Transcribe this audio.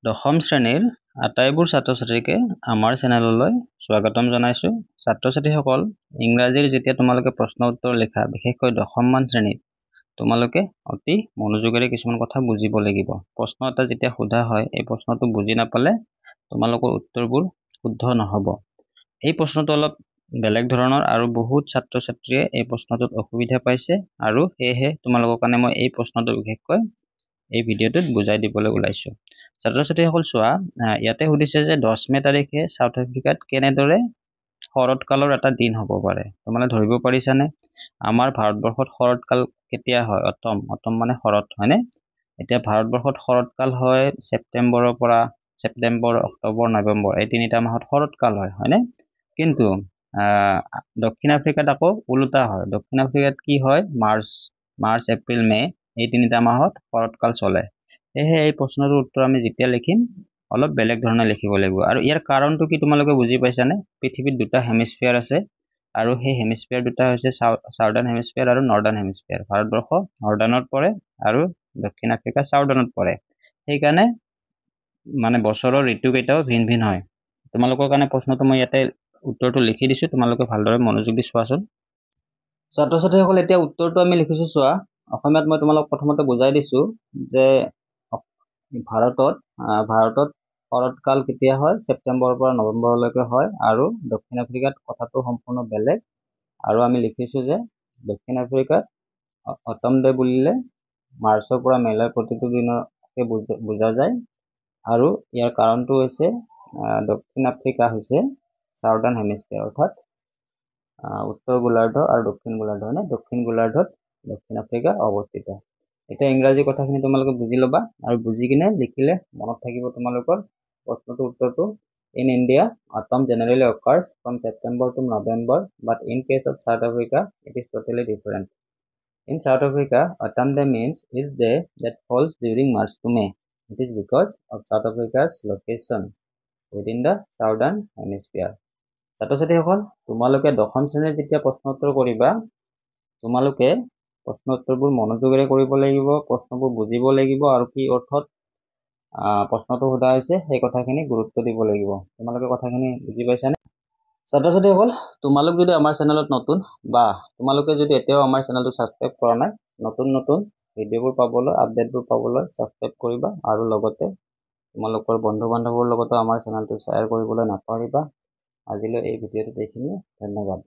দশম শ্ৰেণীৰ আটাইবোৰ ছাত্ৰ ছাত্ৰীকে আমাৰ চেনেললৈ স্বাগতম জনাইছোঁ। ছাত্ৰ ছাত্ৰীসকল, ইংৰাজীৰ যেতিয়া তোমালোকে প্ৰশ্ন উত্তৰ লিখা, বিশেষকৈ দশমমান শ্ৰেণীত, তোমালোকে অতি মনোযোগেৰে কিছুমান কথা বুজিব লাগিব। প্ৰশ্ন এটা যেতিয়া সোধা হয়, এই প্ৰশ্নটো বুজি নাপালে তোমালোকৰ উত্তৰবোৰ শুদ্ধ নহ'ব। এই প্ৰশ্নটো অলপ বেলেগ ধৰণৰ আৰু বহুত ছাত্ৰ ছাত্ৰীয়ে এই প্ৰশ্নটোত অসুবিধা পাইছে আৰু সেয়েহে তোমালোকৰ কাৰণে মই এই প্ৰশ্নটো বিশেষকৈ এই ভিডিঅ'টোত বুজাই দিবলৈ ওলাইছোঁ। ছাত্ৰ ছাত্ৰীসকল চোৱা, ইয়াতে সুধিছে যে 10 মে' তাৰিখে চাউথ আফ্ৰিকাত কেনেদৰে শৰৎকালৰ এটা দিন হ'ব পাৰে। তোমালোকে ধৰিব পাৰিছানে? আমাৰ ভাৰতবৰ্ষত শৰৎকাল কেতিয়া হয়? অটম, অটম মানে শৰৎ, হয়নে? এতিয়া ভাৰতবৰ্ষত শৰৎকাল হয় ছেপ্টেম্বৰৰ পৰা, ছেপ্টেম্বৰ, অক্টোবৰ, নৱেম্বৰ এই তিনিটা মাহত শৰৎকাল হয়, হয়নে? কিন্তু দক্ষিণ আফ্ৰিকাত আকৌ ওলোটা হয়। দক্ষিণ আফ্ৰিকাত কি হয়? মাৰ্চ, এপ্ৰিল, মে' এই তিনিটা মাহত শৰৎকাল চলে। সেয়েহে এই প্ৰশ্নটোৰ উত্তৰ আমি যেতিয়া লিখিম অলপ বেলেগ ধৰণে লিখিব লাগিব। আৰু ইয়াৰ কাৰণটো কি তোমালোকে বুজি পাইছানে? পৃথিৱীত দুটা হেমিস্ফিয়াৰ আছে আৰু সেই হেমিস্ফিয়াৰ দুটা হৈছে চাউদাৰ্ণ হেমিস্ফিয়াৰ আৰু নৰ্দাৰ্ণ হেমিস্ফিয়াৰ। ভাৰতবৰ্ষ নৰ্দাৰ্ণত পৰে আৰু দক্ষিণ আফ্ৰিকা চাউদাৰ্ণত পৰে। সেইকাৰণে মানে বছৰৰ ঋতুকেইটাও ভিন ভিন হয়। তোমালোকৰ কাৰণে প্ৰশ্নটো মই ইয়াতে উত্তৰটো লিখি দিছোঁ, তোমালোকে ভালদৰে মনোযোগ দি চোৱাচোন। ছাত্ৰ ছাত্ৰীসকল, এতিয়া উত্তৰটো আমি লিখিছোঁ চোৱা। অসমীয়াত মই তোমালোক প্ৰথমতে বুজাই দিছোঁ যে ভাৰতত শৰৎকাল কেতিয়া হয়? ছেপ্টেম্বৰৰ পৰা নৱেম্বৰলৈকে হয় আৰু দক্ষিণ আফ্ৰিকাত কথাটো সম্পূৰ্ণ বেলেগ। আৰু আমি লিখিছোঁ যে দক্ষিণ আফ্ৰিকাত অটম ডে বুলিলে মাৰ্চৰ পৰা মে'লৈ প্ৰতিটো দিনকে বুজা যায়। আৰু ইয়াৰ কাৰণটো হৈছে দক্ষিণ আফ্ৰিকা হৈছে চাউদাৰ্ণ হেমিস্ফিয়াৰ, অৰ্থাৎ উত্তৰ গোলাৰ্ধ আৰু দক্ষিণ গোলাৰ্ধ, হয়নে? দক্ষিণ গোলাৰ্ধত দক্ষিণ আফ্ৰিকা অৱস্থিত। এতিয়া ইংৰাজী কথাখিনি তোমালোকে বুজি ল'বা আৰু বুজি কিনে লিখিলে মনত থাকিব তোমালোকৰ প্ৰশ্নটোৰ উত্তৰটো। In India, autumn generally occurs from September to November, but in case of South Africa, it is totally different. In South Africa, autumn day means each day that falls during March to May. It is because of South Africa's location within the southern hemisphere. ছাত্ৰ ছাত্ৰীসকল, তোমালোকে দশম শ্ৰেণীৰ যেতিয়া প্ৰশ্ন উত্তৰ কৰিবা, তোমালোকে প্ৰশ্ন উত্তৰবোৰ মনোযোগেৰে কৰিব লাগিব, প্ৰশ্নবোৰ বুজিব লাগিব আৰু কি অৰ্থত প্ৰশ্নটো সোধা হৈছে সেই কথাখিনি গুৰুত্ব দিব লাগিব। তোমালোকে কথাখিনি বুজি পাইছানে? ছাত্ৰ ছাত্ৰীসকল, তোমালোক যদি আমাৰ চেনেলত নতুন বা তোমালোকে যদি এতিয়াও আমাৰ চেনেলটো ছাবস্ক্ৰাইব কৰা নাই, নতুন নতুন ভিডিঅ'বোৰ পাবলৈ, আপডেটবোৰ পাবলৈ ছাবস্ক্ৰাইব কৰিবা আৰু লগতে তোমালোকৰ বন্ধু বান্ধৱৰ লগতো আমাৰ চেনেলটো শ্বেয়াৰ কৰিবলৈ নাপাহৰিবা। আজিলৈ এই ভিডিঅ'টোত এইখিনিয়ে, ধন্যবাদ।